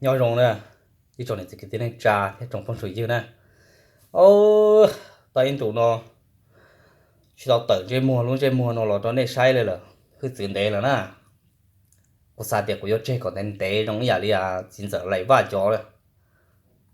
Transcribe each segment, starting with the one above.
Nyob zoo na, ib tsoom niam txiv kwv tij neej tsa thiab tsoom phooj tsoom ywg na. Au, tau ib ntus no tsis tau tawm ntsej muag, lub ntsej muag no los rau nej saib li lawm, hwj txwv ntev lawm na. Kuv xav tias kuv yuav tseg kom ntev ntev zoo ib yam li txiv ntxawm Laim Vaj cov.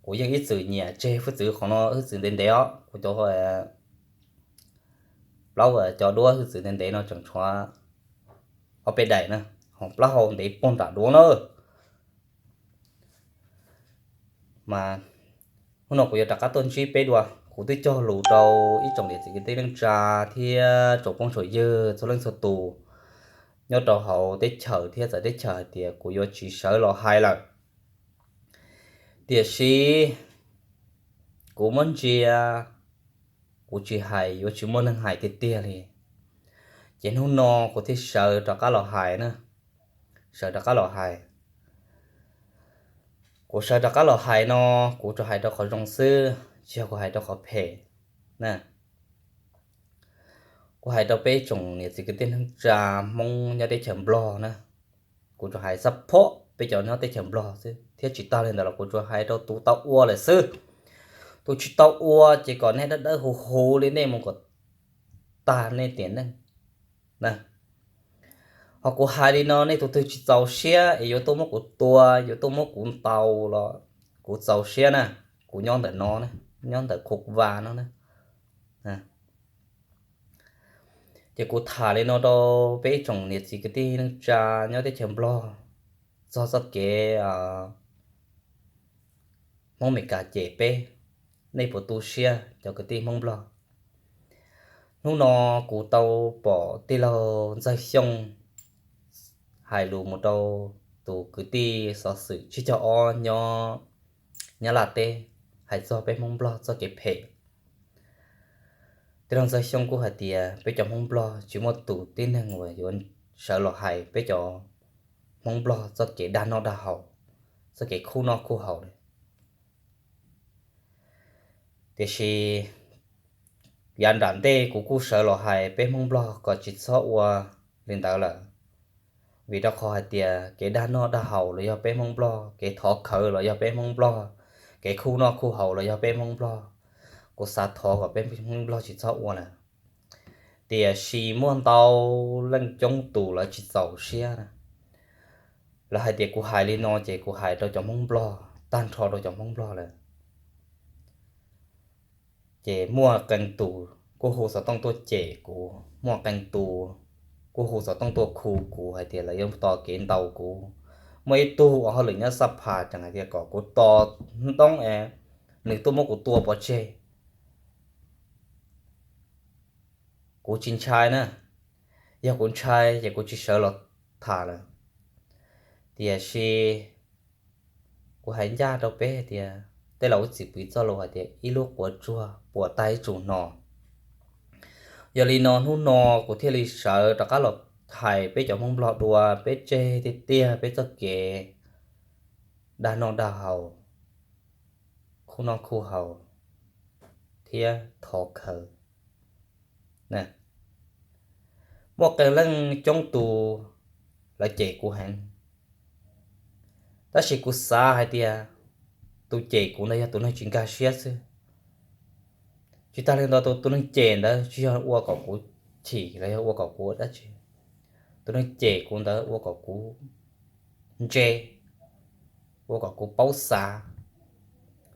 Kuv yeej ib txwm nyiam tseg hwj txwv qhov no, hwj txwv ntev ntev os. Kuv cov plaub cov duab hwj txwv ntev ntev no tseem tshuav ob peb daim na, ho plaub hau ntev pog nram duav na. Mas hnub no kuv yuav rov qab tuaj ntsib peb dua. Kuv twb cog lus rau ib tsoom niam txiv kwv tij neej tsa thiab tsoom phooj tsoom ywg txhua leej txhua tus nyob rau hauv teb chaws thiab txawv teb chaws hais tias kuv yuav tsis sawv los hais lawm. Tiam sis kuv muab ntsia, kuv tsis hais yuav tsis muaj neeg hais tiag tiag li. Ces hnub no kuv thiaj sawv rov qab los hais na, sawv rov qab los hais. Kuv sawv rov qab los hais no, kuv tsuas hais rau qhov zoo xwb, tsis yog kuv hais rau qhov phem na. Kuv hais rau peb tsoom niam txiv kwv tij neej tsa Hmoob nyob teb chaws Nplog na. Kuv tsuas hais xab phob peb cov nyob teb chaws Nplog xwb, thiab tsis tag li ntawd los kuv tsuas hais rau tus tau ua lawm xwb. Tus tsis tau ua ces kom nej dawb dawb huv huv li nej mus kom tag nej tiam neej na. Ho kuv hais li no nej tus twg tsis txaus siab es yuav tuaj muab kuv tua, yuav tuaj muab kuv ntaus los kuv txaus siab na. Kuv nyob ntawm no, nyob ntawm khu va no na. Ces kuv tham li no rau peb ib tsoom niam txiv kwv tij neej tsa nyob teb chaws Nplog txog txoj kev Hmoob Meskas cem peb, nej puas tu siab cov kwv tij Hmoob Nplog? Hnub no kuv tau pom tij laug Ntxawg Xyooj hais lus mus rau tus kwv tij xov xwm tsib caug ob nyob Nyab Laj teb, hais txog peb Hmoob Nplog txoj kev phem. Tij laug Ntxawg Xyooj kuj hais tias peb cov Hmoob Nplog tsis muaj tus tib neeg uas yuav sawv los hais peb cov Hmoob Nplog txoj kev dag noj dag haus, txoj kev khuj noj khuj haus li. Tiam sis yav nram ntej kuv kuj sawv los hais peb Hmoob Nplog kom tsis txhob ua li ntawd lawm, vim rau qhov hais tias kev dag noj dag haus los yog peb Hmoob Nplog, kev thov khawv los yog peb Hmoob Nplog, kev khuj noj khuj haus los yog peb Hmoob Nplog. Kuv xav thov kom peb Hmoob Nplog tsis txhob ua lawm. Tiam sis muaj ntau leej coob tus lawv tsis txaus siab na. Lawv hais tias kuv hais li no ces kuv hais rau cov Hmoob Nplog, tag nrho rau cov Hmoob Nplog lawm. Ces muaj qee tus kuj hu xov tooj tuaj cem kuv, muaj qee tus kuj hu xov tooj tuaj khu kuv hais tias lawv yuav tos kev ntaus kuv. Muaj ib tug uas hauj lwm nyob Xab Phas tseem hais tias kom kuv tos ntoob es nws tuaj muab kuv tua pov tseg. Kuv tsis ntshai na, yog kuv ntshai ces kuv tsis sawv los tham lawm. Tiam sis kuv hais ncaj rau peb hais tias tej laus ib txwm piv txoj lus hais tias ib lub quav tsuag puas tag ib tsum hno. Yog li no hnub no kuv thiaj li sawv rov qab los hais peb cov Hmoob Nplog dua, peb tseg tiag tiag peb txoj kev dag noj dag haus, khuj noj khuj haus thiab thov khawv. Muaj qee leej coob tus lawv cem kuv heev, tab sis kuv xav hais tias tus cem kuv ntawd yog tus neeg tsis nkag siab xwb. Tsis tas li ntawd tus neeg cem ntawd tsis yog ua kom kuv chim los yog ua kom kuv ua dab tsi. Tus neeg cem kuv ntawd ua kom kuv ntse, ua kom kuv paub xav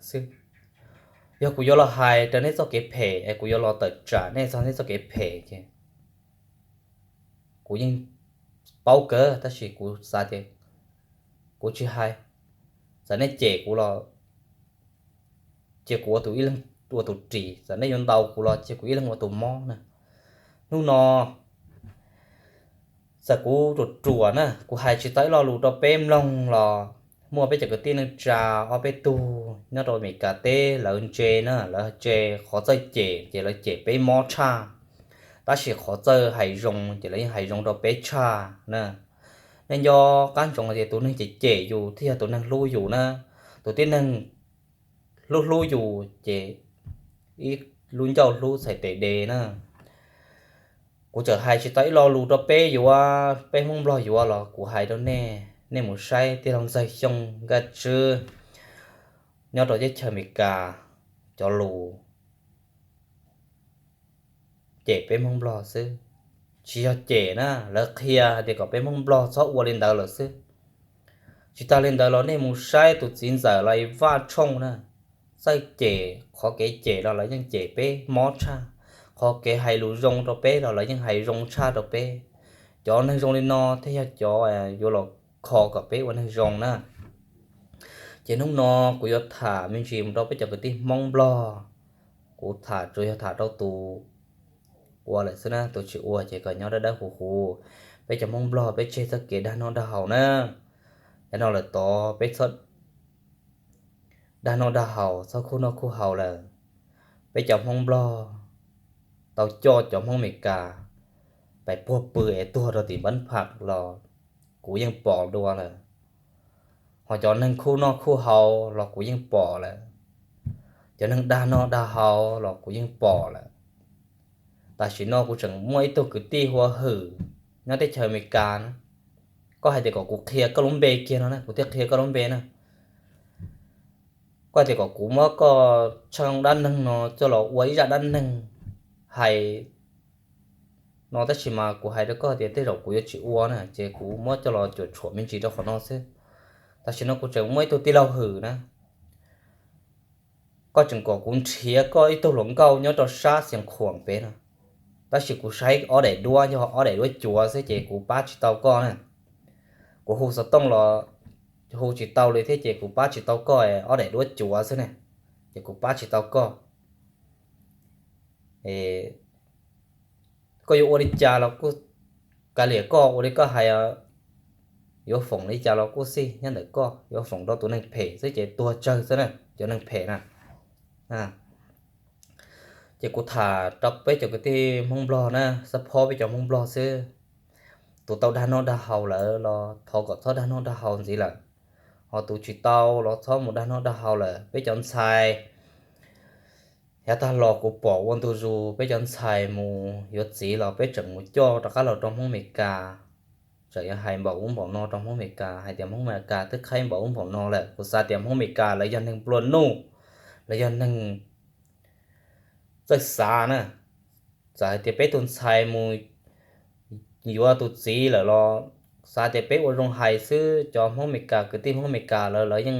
xwb. Yog kuv yuav los hais raws nej txoj kev phem es kuv yuav los tawm tsam nej txog nej txoj kev phem ces kuv yeej paub kawg, tab sis kuv xav tias kuv tsis hais. Txawm nej cem kuv los cia kuv ua tus ib leeg ua tus ris, txawm nej yuav ntaus kuv los cia kuv ib leeg ua tus mob na. Hnub no txawm kuv ruam ruam na, kuv hais tsis tau ib lo lus rau peb mloog los muaj peb cov kwv tij neej tsa ob peb tug nyob rau Amelikas teb lawv ntse na, lawv ntse qhov txawj cem ces lawv cem peb mob tshaj, tab sis qhov txawj hais zoo ces lawv yeej hais zoo rau peb tshaj na. Nej nco qab ntsoov hais tias tus neeg cem cem yus thiaj yog tus neeg hlub yus na. Tus tib neeg hlub hlub yus ces ib lub ncauj hlub txhais tes de na. Kuv txawm hais tsis tau ib lo lus rau peb yuav, peb Hmoob Nplog yuav los kuv hais rau nej, nej mus saib tij laug Ntxawg Xyooj Nkaj Tswb nyob rau teb chaws Amelikas cov lus cem peb Hmoob Nplog xwb. Tsis yog cem na, lawv qhia hais tias kom peb Hmoob Nplog txhob ua li ntawd lawm xwb. Tsis tas li ntawd los nej mus saib tus txiv ntxawm Lais Vaj Tshooj na, txawj cem, qhov kev cem los lawv yeej cem peb mob tshaj, qhov kev hais lus zoo rau peb los lawv yeej hais zoo tshaj rau peb. Cov neeg zoo li no thiaj yog cov yuav los kho kom peb ua neeg zoo na. Ces hnub no kuv yuav tham me ntsis mus rau peb cov kwv tij Hmoob Nplog. Kuv tham tsuas yog tham rau tus ua lawm xwb na, tus tsis ua ces kom nyob dawb dawb huv huv. Peb cov Hmoob Nplog peb tseg txoj kev dag noj dag haus na. Yav no lawm tod peb txhob dag noj dag haus, txhob khuj noj khuj haus lawm. Peb cov Hmoob Nplog tau coj cov Hmoob Amelikas pais puag pw es tuag rau tim npab pham los kuv yeej pom dua lawm. Ho cov neeg khuj noj khuj haus los kuv yeej pom lawm. Cov neeg dag noj dag haus los kuv yeej pom lawm. Tam sim no kuv tseem muaj ib tug kwv tij hu ua Hwm nyob teb chaws Amelikas na. Koj hais tias kom kuv qhia koj lub npe kiag no na, kuv thiaj qhia koj lub npe na. Koj hais tias kom kuv muab koj tshooj dab neeg no coj los ua ib zaj dab neeg hais no, tab sis mas kuv hais rau koj tias tej zaum kuv yuav tsis ua na, ces kuv muab coj los cuam tshuam me ntsis rau qhov no xwb. Tam sim no kuv tseem muaj ib tug tij laug Hwm na, koj tseem kom kuv nrhiav koj ib tug hluas nkauj nyob rau sab Xias Khuam pem no, tab sis kuv saib ob daim duab yog ob daim duab cuav xwb ces kuv pab tsis tau koj na. Kuv hu xov tooj los hu tsis tau li thiab ces kuv pab tsis tau koj, ob daim duab cuav xwb ne, ces kuv pab tsis tau koj. Koj yuav ua li cas los kuj kav liam koj ua li koj hais, yuav foom li cas los kuj xij nyob ntawm koj, yuav foom rau tus neeg phem xwb ces tuag tsawg xwb na, cov neeg phem na. Ces kuv tham rau peb cov kwv tij Hmoob Nplog na, xab phob peb cov Hmoob Nplog xwb. Tus tau dag noj dag haus lawm los thov kom txhob dag noj dag haus ntxiv lawm, ho tus tsis tau los txhob mus dag noj dag haus lawm. Peb cov ntxhais yav tag los kuv pom ua ntu zus peb cov ntxhais mus yuav txiv los peb tseem mus coj rov qab los rau Hmoob Amelikas, tseem yuav hais npaum ub npaum no rau Hmoob Amelikas hais tias Hmoob Amelikas twb qhaib npaum ub npaum no lawm. Kuv xav tias Hmoob Amelikas lawv yog neeg nplua nuj, lawv yog neeg txawj xav na. Txawm hais tias peb tus ntxhais mus yuav tus txiv lawm los xav tias peb ua zoo hais xwb, cov Hmoob Amelikas, kwv tij Hmoob Amelikas lawv, lawv yeej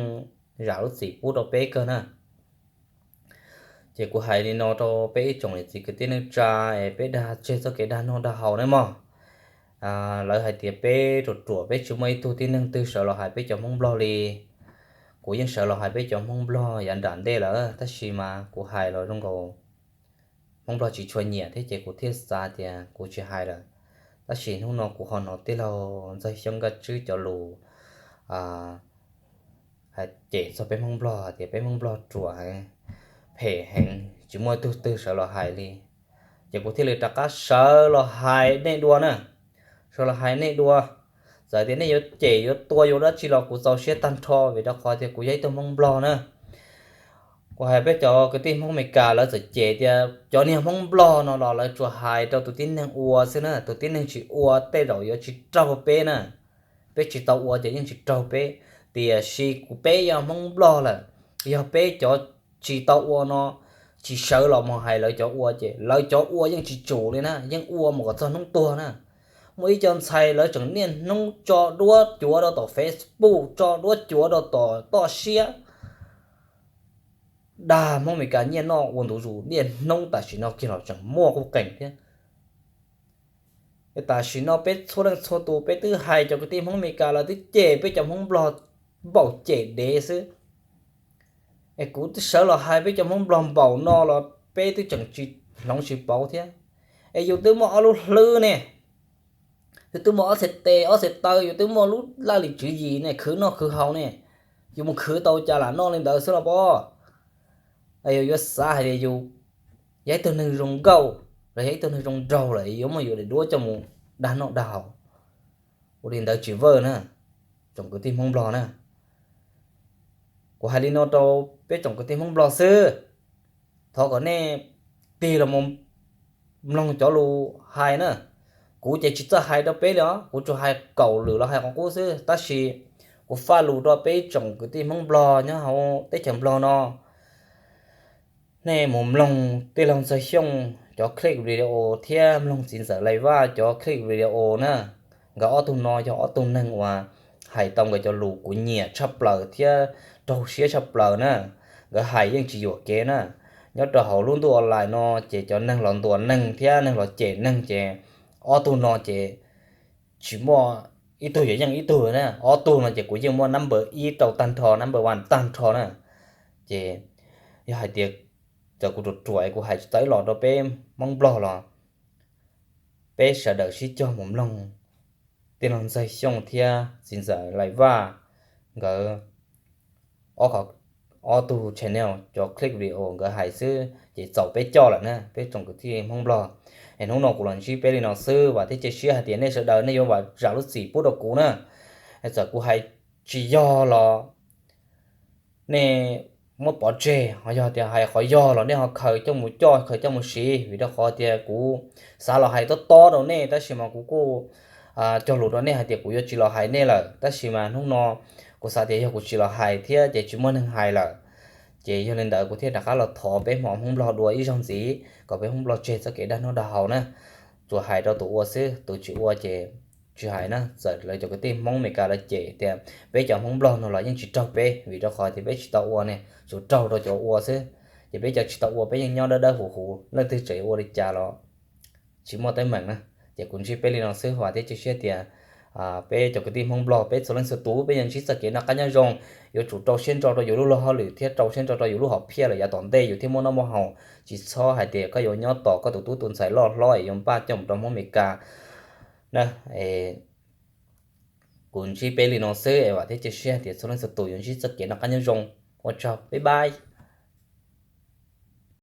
zam lub txim pub rau peb kawg na. Ces kuv hais li no rau peb ib tsoom niam txiv kwv tij neej tsa, es peb dag tseg txoj kev dag noj dag haus ne mog. Lawv hais tias peb ruam ruam peb tsis muaj ib tug tib neeg twg sawv los hais peb cov Hmoob Nplog li. Kuv yeej sawv los hais peb cov Hmoob Nplog yav nram ntej lawm, tab sis mas kuv hais los zoo nkaus Hmoob Nplog tsis tshua nyiam thiab ces kuv thiaj xav tias kuv tsis hais lawm. Tab sis hnub no kuv ho hnov tij laug Ntxawg Xyoob Nkaj Tswb cov lus hais cem txog peb Hmoob Nplog hais tias peb Hmoob Nplog ruam heev, phem heev, tsis muaj tug twg sawv los hais li. Ces kuv thiaj li rov qab sawv los hais nej dua na, sawv los hais nej dua. Txawm tias nej yuav cem yuav tua yuav dab tsi los kuv txaus siab tag nrho, vim rau qhov tias kuv yog ib tug Hmoob Nplog na. Kuv hais peb cov kwv tij Hmoob Amelikas lawv txawm cem tias cov niag Hmoob Nplog no los lawv tsuas hais rau tus tib neeg ua xwb na, tus tib neeg tsis ua tej zaum yuav tsis raug peb na. Peb tsis tau ua ces yeej tsis raug peb. Tiam sis kuv peb yog Hmoob Nplog lawm, yog peb cov tsis tau ua no tsis sawv los mus hais lawv cov ua ces lawv cov ua yeej tsis tsum li na, yeej ua mus kom txog hnub tuag na. Muaj ib co ntxhais lawv tseem niaj hnub tso duab cuav rau tom Facebook, tso duab cuav rau tom toj siab, dag Hmoob Amelikas nyiaj noj ua ntu zus niaj hnub, tam sim no kiag los tseem muaj qub qees thiab. Tam sim no peb txhua leej txhua tus peb twb hais cov kwv tij Hmoob Amelikas los twb cem peb cov Hmoob Nplog npaum cem dev xwb. Es kuv twb sawv los hais peb cov Hmoob Nplog npaum no los peb twb tseem tsis hloov tsis pauv thiab. Es yus twb muaj ob lub hlwb ne, yus twb muaj ob txhais tes ob txhais taw, yus twb muaj lub laj lim tswv yim ne, khwv noj khwv haus ne, yus mus khwv tau cas lam noj li ntawd xwb los pob. Yus yuav xav hais tias yus yog ib tug neeg zoo nkauj los yog ib tug neeg zoo nraug lawm yuav muaj yus daim duab coj mus dag noj dag haus. Ua li ntawd tsis vwj na, tsoom kwv tij Hmoob Nplog na. Kuv hais li no rau peb tsoom kwv tij Hmoob Nplog xwb, thov kom nej tig los mus mloog cov lus hais na. Kuv ces tsis txawj hais rau peb li os, kuv tsuas hais kaum lwm los hais qhov qub xwb, tab sis Kuv faj lus rau peb tsoom kwv tij Hmoob Nplog nyob hauv teb chaws Nplog no, nej mus mloog tij laug Ntxawg Xyooj cov click video thiab mloog txiv ntxawm Lais Vaj cov click video na. Nkawd ob tug no yog ob tug neeg uas hais tau nkawd cov lus kuv nyiam tshaj plaws thiab raug siab tshaj plaws na. Nkawd hais yeej tsis yuam kev na. Nyob rau hauv lub ntuj online no ces cov neeg los ntuas neeg thiab neeg los cem neeg ces ob tug no ces tsis muaj ib tug yuav yeej ib tug na. Ob tug no ces kuv yeej muab number ib rau tag nrho, number one tag nrho na. Ces yog hais tias txawm kuv ruam ruam kuv hais tsis tau ib los rau peb Hmoob Nplog los peb sawv daws sib cog mus mloog tij laug Ntxawg Xyooj thiab txiv ntxawm Lais Vaj nkawd ob qho, ob tug channel cov click video nkawd hais xwb ces txaus peb coj lawm na peb tsoom kwv tij Hmoob Nplog. Es hnub no kuv los ntsib peb li no xwb, vam thiab cia siab hais tias nej sawv daws nej yuav vam zam lub txim pub rau kuv na. Txawm kuv hais tsis yog los nej muab pov tseg, ho yog tias hais qhov yog los nej ho khaws coj mus coj, khaws coj mus siv, vim rau qhov tias kuv xav los hais tob tob rau nej tab sis mas kuv kuj cog lus rau nej hais tias kuv yuav tsis los hais nej lawm, tab sis mas hnub no kuv xav tias yog kuv tsis los hais thiab ces tsis muaj neeg hais lawm. Ces yog li ntawd kuv thiaj rov qab los thov peb hmoob Hmoob Nplog dua ib zaug ntxiv kom peb Hmoob Nplog tseg txoj kev dag noj dag haus na. Tsuas hais rau tus ua xwb, tus tsis ua ces tsis hais na. Txawm lawv cov kwv tij Hmoob Meskas lawv cem tias peb cov Hmoob Nplog no los yeej tsis raug peb, vim rau qhov tias peb tsis tau ua ne, tsuas raug rau cov ua xwb. Ces peb cov tsis tau ua peb yeej nyob dawb dawb huv huv, leej twg tseem ua li cas los tsis muaj teeb meem na. Ces kuv ntsib peb li no xwb, vam thiab cia siab tias peb cov kwv tij Hmoob Nplog peb txhua leej txhua tus peb yuav ntsib txoj kev noj qab nyob zoo, yuav tsum rau siab ntso rau yus lub luag hauj lwm thiab rau siab ntso rau yus lub hom phiaj lawm yav tom ntej yus thiaj muaj noj muaj haus, tsis txhob hais tias koj yuav nyob tos koj tus tub tus ntxhais loj hlob es yuav npaj coj mus rau Hmoob Meskas na. Kuv ntsib peb li no xwb es vam thiab cia siab tias txhua leej txhua tus yuav ntsib txoj kev noj qab nyob zoo. Ua tsaug, bye bye.